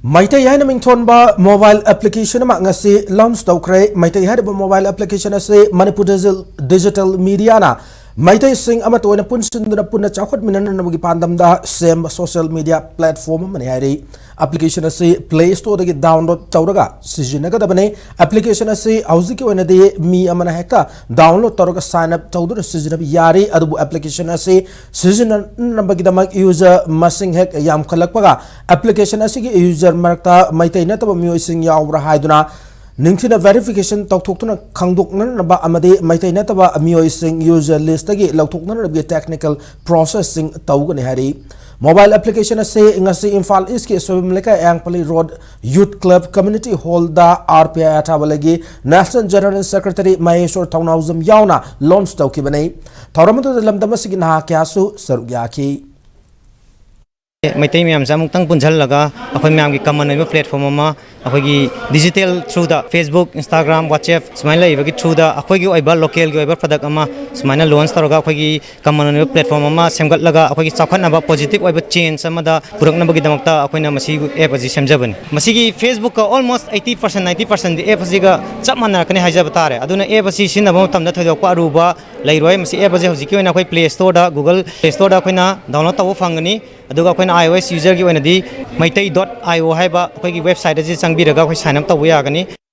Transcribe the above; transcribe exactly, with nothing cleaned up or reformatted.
ꯃꯩꯇꯩ ꯍꯥꯏꯅ ꯃꯤꯡꯊꯣꯟꯕ mobile application ꯑꯃ ꯉꯁꯤ ꯂꯣꯟꯆ ꯇꯧꯈ꯭ꯔꯦ꯫ ꯃꯩꯇꯩ ꯍꯥꯏꯔꯤꯕ ꯃꯣꯕꯥꯏꯜ ꯑꯦꯄ꯭ꯂꯤꯀꯦꯁꯟ ꯑꯁꯤ ꯃꯅꯤꯄꯨꯔ ꯗꯤꯖꯤꯇꯦꯜ, ꯗꯤꯖꯤꯇꯦꯜ ꯃꯤꯗꯤꯌꯥꯅ ꯃꯩꯇꯩꯁꯤꯡ ꯑꯃꯠꯇ ꯑꯣꯏꯅ ꯄꯨꯟꯁꯤꯟꯗꯨꯅ ꯄꯨꯟꯅ ꯆꯥꯎꯈꯠꯃꯤꯟꯅꯅꯕꯒꯤ ꯄꯥꯟꯗꯝꯗ ꯁꯦꯝꯕ ꯁꯣꯁꯤꯌꯦꯜ ꯃꯤꯗꯤꯌꯥ ꯄ꯭ꯂꯦꯠꯐꯣꯔꯝ ꯑꯃꯅꯤ ꯍꯥꯏꯔꯤ꯫ ꯑꯦꯄ꯭ꯂꯤꯀꯦꯁꯟ ꯑꯁꯤ ꯄ꯭ꯂꯦ ꯁ꯭ꯇꯣꯔꯗꯒꯤ ꯗꯥꯎꯟꯂꯣꯗ ꯇꯧꯔꯒ ꯁꯤꯖꯤꯟꯅꯒꯗꯕꯅꯤ꯫ ꯑꯦꯄ꯭ꯂꯤꯀꯦꯁꯟ ꯑꯁꯤ ꯍꯧꯖꯤꯛꯀꯤ ꯑꯣꯏꯅꯗꯤ ꯃꯤ ꯑꯃꯅ ꯍꯦꯛꯇ ꯗꯥꯎꯟꯂꯣꯗ ꯇꯧꯔꯒ ꯁꯥꯏꯟ ꯑꯞ ꯇꯧꯗꯨꯅ ꯁꯤꯖꯤꯟꯅꯕ ꯌꯥꯔꯤ, ꯑꯗꯨꯕꯨ ꯑꯦꯄ꯭ꯂꯤꯀꯦꯁꯟ ꯑꯁꯤ ꯁꯤꯖꯤꯟꯅꯅꯕꯒꯤꯗꯃꯛ ꯌꯨꯖꯔ ꯃꯁꯤꯡ ꯍꯦꯛ ꯌꯥꯝꯈꯠꯂꯛꯄꯒ ꯑꯦꯄ꯭ꯂꯤꯀꯦꯁꯟ ꯑꯁꯤꯒꯤ ꯌꯨꯖꯔ ꯃꯔꯛꯇ ꯃꯩꯇꯩ ꯅꯠꯇꯕ ꯃꯤꯑꯣꯏꯁꯤꯡ ꯌꯥꯎꯕ꯭ꯔꯥ ꯍꯥꯏꯗꯨꯅ ꯅꯤꯡꯊꯤꯅ ꯚꯦꯔꯤꯐꯤꯀꯦꯁꯟ ꯇꯧꯊꯣꯛꯇꯨꯅ ꯈꯪꯗꯣꯛꯅꯅꯕ ꯑꯃꯗꯤ ꯃꯩꯇꯩ ꯅꯠꯇꯕ ꯃꯤꯑꯣꯏꯁꯤꯡ ꯌꯨꯖꯔ ꯂꯤꯁꯇꯒꯤ ꯂꯧꯊꯣꯛꯅꯅꯕꯒꯤ ꯇꯦꯛꯅꯤꯀꯦꯜ ꯄ꯭ꯔꯣꯁꯦꯁꯁꯤꯡ ꯇꯧꯒꯅꯤ ꯍꯥꯏꯔꯤ꯫ ꯃꯣꯕꯥꯏꯜ ꯑꯦꯄ꯭ꯂꯤꯀꯦꯁꯟ ꯑꯁꯤ ꯉꯁꯤ ꯏꯝꯐꯥꯜ ꯏꯁꯀꯤ ꯁꯣꯏꯕꯝ ꯂꯩꯀꯥꯏ Ayangpalli road youth club community ꯍꯣꯜꯗ ꯑꯥꯔ ꯄꯤ ꯑꯥꯏ ꯑꯊꯥꯕꯂꯩꯒꯤ national general secretary Mahesor Thounaojam ꯌꯥꯎꯅ ꯂꯣꯟꯆ ꯇꯧꯈꯤꯕꯅꯤ꯫ ꯊꯧꯔꯝ ꯑꯗꯨꯗ ꯂꯝꯗꯝ ꯑꯁꯤꯒꯤ ꯅꯍꯥ ꯀꯌꯥꯁꯨ ꯁꯔꯨꯛ ꯌꯥꯈꯤ꯫ ꯃꯩꯇꯩ ꯃꯌꯥꯝꯁꯦ ꯑꯃꯨꯛꯇꯪ ꯄꯨꯟꯁꯤꯜꯂꯒ ꯑꯩꯈꯣꯏ ꯃꯌꯥꯝꯒꯤ ꯀꯃꯟ ꯑꯣꯏꯕ ꯄ꯭ꯂꯦꯠꯐꯣꯝ ꯑꯃ ꯑꯩꯈꯣꯏꯒꯤ ꯗꯤꯖꯤꯇꯦꯜ ꯊ꯭ꯔꯨꯗ, Facebook, Instagram, WhatsApp ꯁꯨꯃꯥꯏꯅ ꯂꯩꯔꯤꯕꯒꯤ ꯊ꯭ꯔꯨꯗ ꯑꯩꯈꯣꯏꯒꯤ ꯑꯣꯏꯕ ꯂꯣꯀꯦꯜꯒꯤ ꯑꯣꯏꯕ ꯄ꯭ꯔꯗꯛ ꯑꯃ ꯁꯨꯃꯥꯏꯅ ꯂꯣꯟꯆ ꯇꯧꯔꯒ ꯑꯩꯈꯣꯏꯒꯤ ꯀꯃꯟ ꯑꯣꯏꯕ ꯄ꯭ꯂꯦꯠꯐꯣꯝ ꯑꯃ ꯁꯦꯝꯒꯠꯂꯒ ꯑꯩꯈꯣꯏꯒꯤ ꯆꯥꯎꯈꯠꯅꯕ ꯄꯣꯖꯤꯇꯤꯚ ꯑꯣꯏꯕ ꯆꯦꯟꯖ ꯑꯃꯗ ꯄꯨꯔꯛꯅꯕꯒꯤꯗꯃꯛꯇ ꯑꯩꯈꯣꯏꯅ ꯃꯁꯤ ꯑꯦꯞ ꯑꯁꯤ ꯁꯦꯝꯖꯕꯅꯤ꯫ ꯃꯁꯤꯒꯤ Facebook-ꯀ almost eighty percent, ninety percent-ꯗꯤ ꯑꯦꯞ ꯑꯁꯤꯒ ꯆꯞ ꯃꯥꯟꯅꯔꯛꯀꯅꯤ ꯍꯥꯏꯖꯕ ꯇꯥꯔꯦ꯫ ꯑꯗꯨꯅ ꯑꯦꯞ ꯑꯁꯤ ꯁꯤꯖꯤꯟꯅꯕ ꯃꯇꯝꯗ ꯊꯣꯏꯗꯣꯛꯄ ꯑꯔꯨꯕ ꯂꯩꯔꯣꯏ꯫ ꯃꯁꯤ ꯑꯦꯞ ꯑꯁꯤ ꯍꯧꯖꯤꯛꯀꯤ ꯑꯣꯏꯅ ꯑꯩꯈꯣꯏ ꯄ꯭ꯂꯦ ꯁ꯭ꯇꯣꯔꯗ, ꯒꯨꯒꯜ ꯄ꯭ꯂꯦ ꯁ꯭ꯇꯣꯔꯗ ꯑꯩꯈꯣꯏꯅ ꯗꯥꯎꯟꯂꯣꯗ ꯇꯧꯕ ꯐꯪꯒꯅꯤ꯫ ꯑꯗꯨꯒ ꯑꯩꯈꯣꯏꯅ iOS ꯌꯨꯖꯔꯒꯤ ꯑꯣꯏꯅꯗꯤ ꯃꯩꯇꯩ ꯗꯣꯠ ꯑꯥꯏ ꯑꯣ ꯍꯥꯏꯕ ꯑꯩꯈꯣꯏꯒꯤ ꯋꯦꯕꯁꯥꯏꯠ ꯑꯁꯤ ꯆꯪꯕꯤꯔꯒ ꯑꯩꯈꯣꯏ ꯁꯥꯏꯟ ꯑꯞ ꯇꯧꯕ ꯌꯥꯒꯅꯤ꯫